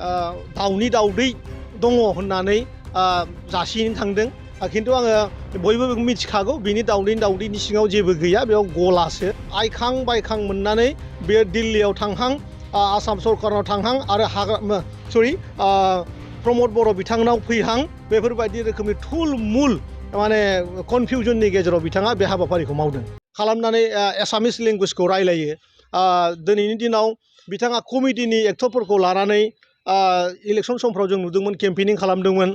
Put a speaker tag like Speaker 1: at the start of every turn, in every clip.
Speaker 1: दाउनि दाउदै दङ होननानै जासिनो थांदों। खिन्थु आङो बयबो मिथिखागौ बिनि दाउदैनि सिङाव जेबो गैया, बेयाव गलासो। आइखां बायखां मोननानै बे दिल्लीयाव थांहां, आसाम सरकारनाव थांहां आरो प्रमद बर' बिथांनाव फैहां, बेफोरबायदि रोखोमनि थुलमुल माने कनफिउजननि गेजेराव बिथाङा बे हाबाफारिखौ मावदों। खालामनानै एसामिस लेंगुवेजखौ रायलायो। दिनैनि दिनाव बिथाङा कमेडिनि एक्टरफोरखौ लानानै इलेक्सन समफ्राव जों नुदोंमोन, केम्पेनिं खालामदोंमोन,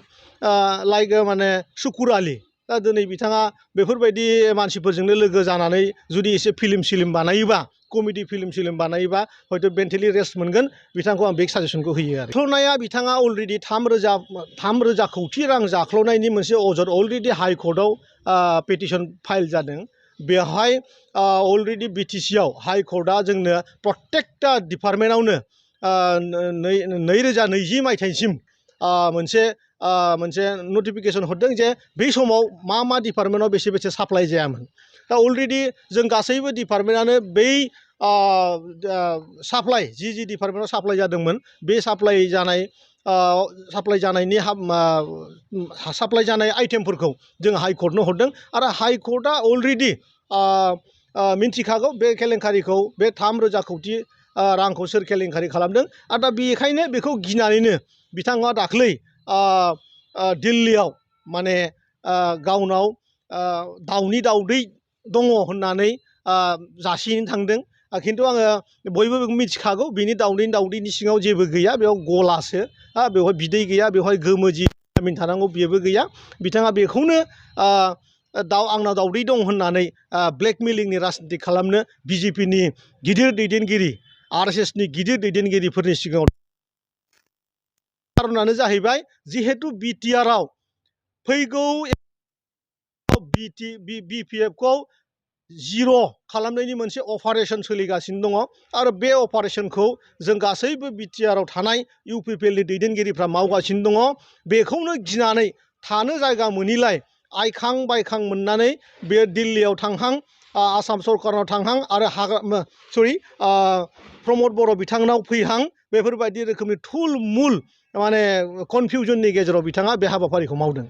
Speaker 1: लाइक माने सुकुर आलि। दा दिनै बिथाङा बेफोरबायदि मानसिफोरजोंनो लोगो जानानै जुदि एसे फिल्म बानायोबा, कमेडि फिल्म बानायोबा हयथ' मेन्टेलि रेस्ट मोनगोन। बिथांखौ आं बे साजेसनखौ होयो आरो। जाख्ल'नाया बिथाङा अलरेडि 3,000 कौटि रां जाख्ल'नायनि मोनसे अजद अलरेडि हाइकर्टआव पिटिसन फाइल जादों। बेवहाय अलरेडि बिटिसिआव हाइकर्टआ जोंनो प्रत्येकटा डिपार्टमेन्टआवनो 2020 मायथाइसिम मोनसे नटिफिकेसन हरदों जे बै समाव मा डिपार्टमेन्टआव बेसे साप्लाइ जायामोन। दा अलरेडि जों गासैबो डिपार्टमेन्टआनो बै साप्लाइ जि डिपार्टमेन्टआव साप्लाइ जादोंमोन, बे साप्लाइ जानाय आइटेमफोरखौ जों हाइकर्टनो हरदों। आरो हाइकर्टआ अलरेडि मिन्थिखागौ बे केलेंकारिखौ, बे 3,000 कौटि रांखौ सोर केलेंकारि खालामदों। आरो दा बेखायनो बेखौ गिनानैनो बिथाङा दाख्लै दिल्लीयाव माने गावनाव दाउनि दाउदै दङ होननानै जासिनो थांदों। खिन्थु आङो बयबो मिथिखागौ बिनि दाउदैनि सिङाव जेबो गैया, बेयाव गलासो। बेवहाय बिदै गैया, बेवहाय गोमो जि भिटामिन थानांगौ बेबो गैया। बिथाङा बेखौनो आंनाव दाउदै दं होननानै ब्लेकमेलिंनि राजनिति खालामनो बिजेपिनि गिदिर दैदेनगिरि, RSSनि गिदिर दैदेनगिरिफोरनि सिगाङाव। खारनानो जाहैबाय जिहेतु बिटिआरआव फैगौ BPFखौ जिर' खालामनायनि मोनसे अपारेशन सोलिगासिनो दङ। आरो बे अपारेशनखौ जों गासैबो बिटिआरआव थानाय UPPLनि दैदेनगिरिफ्रा मावगासिनो दङ। बेखौनो गिनानै थानो जायगा मोनिलाय आइखां बायखां मोननानै बे दिल्लीयाव थांहां, आसाम सरकारनाव थांहां आरो प्रमद बर' बिथांनाव फैहां, बेफोरबायदि रोखोमनि थुलमुल माने कनफिउजननि गेजेराव बिथाङा बे हाबाफारिखौ मावदों।